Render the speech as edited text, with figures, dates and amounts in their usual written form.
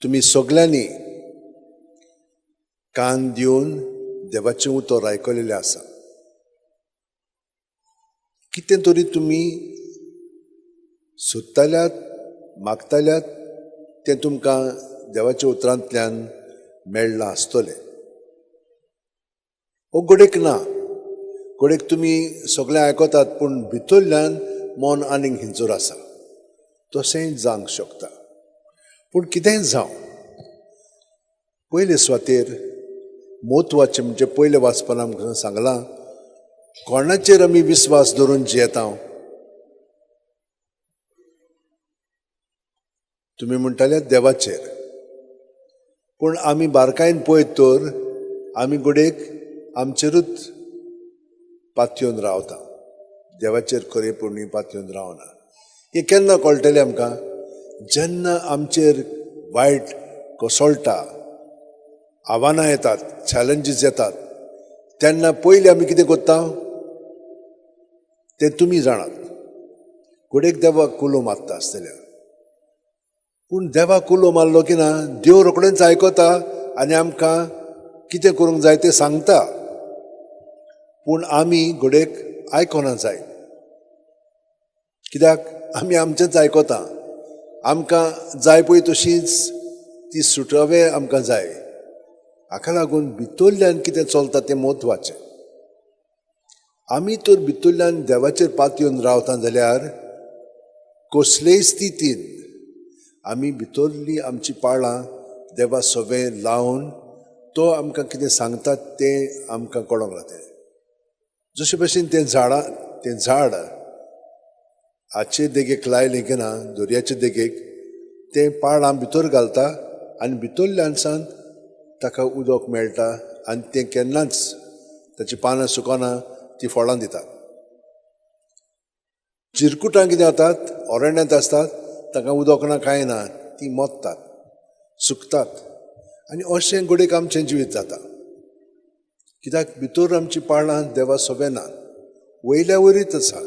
तुमी सगल्यांनी कान दिवन देवाचें उतर आयकलेलें आसा. कितें तरी तुमी सोदताल्यात, मागताल्यात, तें तुमकां देवाच्या उतरांतल्यान मेळ्ळां आसतलें. ओ घडयेक ना, घडयेक तुमी सगळें आयकतात पूण भितरल्यान मन आनीक हिंजूर आसा, तशेंय जावंक शकता. पूण कितेंय जावं, पयले सुवातेर म्हत्वाचें म्हणजे पयले वाचपान आमकां सांगलां, कोणाचेर आमी विस्वास धरून जियेता? तुमी म्हणटाले देवाचेर, पूण आमी बारकायेन पळयत तर आमी घडयेक आमचेरूच पातयेवन रावता, देवाचेर खरेपणी पातयेवन रावना. हें केन्ना कळटलें आमकां? जेन्ना आमचेर वायट कोसळटा, आव्हानां येतात, चॅलेंजीस येतात, तेन्ना पयलीं आमी कितें करता तें तुमी जाणात. घडयेक देवाक कुलो मारता आसतल्या, पूण देवाक कुलो मारलो की ना, देव रोखडेंच आयकता आनी आमकां कितें करूंक जाय तें सांगता. पूण आमी घडयेक आयकना जाय, कित्याक आमी आमचेंच आयकता. आमकां जाय पळय तशीच ती सुटावे आमकां जाय. हाका लागून भितरल्यान कितें चलता तें म्हत्वाचें. आमी तर भितरल्यान देवाचेर पातयेवन रावता जाल्यार कसलेय स्थितीन आमी भितरली आमची पाळां देवा सवें लावन तो आमकां कितें सांगता तें आमकां कळोंक लागतलें. जशे भशेन तें झाडां, तें झाड हाचे देगेक लायलें की ना, दर्याचे देगेक, तें पाळां भितर घालता आनी भितरल्यान सावन ताका उदक मेळटा आनी तें केन्नाच ताची पानां सुकना, ती फळां दितात. चिरकुटां कितें जातात, अरण्यांत आसतात, तांकां उदक ना कांय ना, ती मरतात, सुकतात. आनी अशें घडयेक आमचें जिवीत जाता, कित्याक भितर आमची पाळां देवा सोबें ना, वयल्या वयरीच आसा.